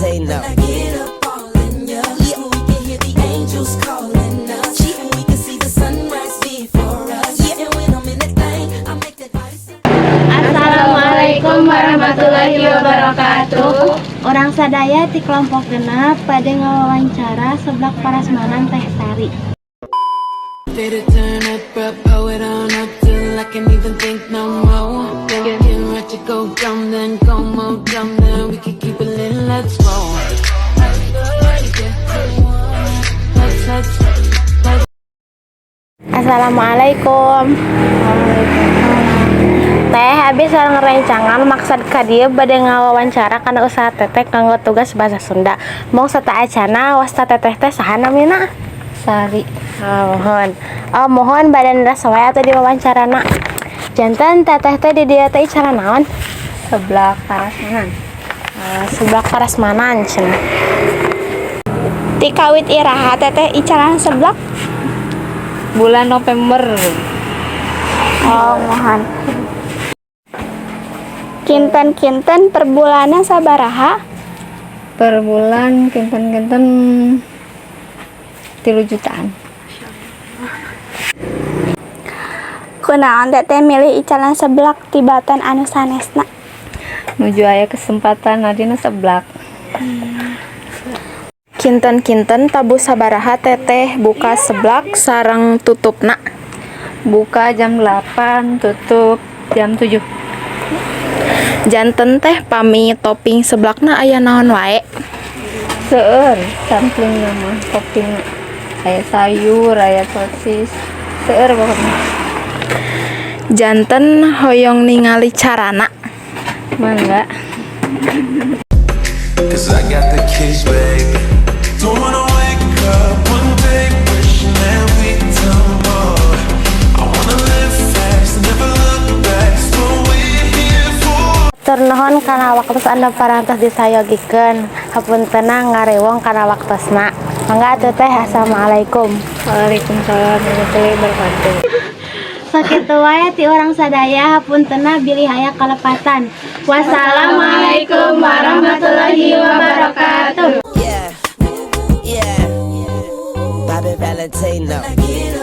Valentino. I get up all in ya. We can hear the angels calling us. And we can see the sunrise before us. And when I'm in that thing, I make that body sing. Assalamualaikum warahmatullahi wabarakatuh. Urang sadaya ti kelompok 6 bade ngawawancara Seblak Prasmanan Teh Sari. Faded, turn up, bro, pull it on up till I can't even think no more. Thinking right to go dumb, then go more dumb, then we can keep it lit, let's roll. Let's, let's, let's. Assalamualaikum. Teh, abi sareng rencangan maksad ka dieu bade ngawawancara kana usaha Teteh kanggo tugas bahasa Sunda. Mung sateuacanna, wasta Teteh teh saha namina? Sari. Oh, muhun. Oh, muhun, bade leres wae atuh diwawancara. Janten Teteh teh di dieu teh icalan naon? Seblak Prasmanan. Seblak Prasmanan cenah. Ti kawit iraha Teteh icalan seblak? Bulan November. Oh, muhun. Kinten-kinten per bulanna sabaraha? Per bulan kinten-kinten 3 jutaan. Kunaon Teteh milih icalan seblak tibatan anu sanesna? Nuju aya kesempatan adina seblak. Kinten-kinten tabuh sabaraha Teteh buka seblak sareng tutupna? Buka jam 8, tutup jam 7. Janten teh pami topping seblakna aya naon wae? Seueur sampling nama topping, aya sayur, aya sosis, seueur pokoknya. Janten hoyong ningali carana? Mangga. 'Cause I got the keys, babe. Don't wanna wake up one day wishing that we'd done more. I wanna live fast, never look back. It's what we're here for. Hatur nuhun kana waktos anu parantos disayogikeun. Hapuntenna ngarewong kana waktosna. Mangga atuh, Teh. Assalamualaikum. Waalaikumsalam warahmatullahi wabarakatuh. Sakitu wae ti urang sadaya, hapuntenna bilih aya kalepatan. Wassalamualaikum warahmatullahi wabarakatuh. Yeah. Bobby Valentino. I get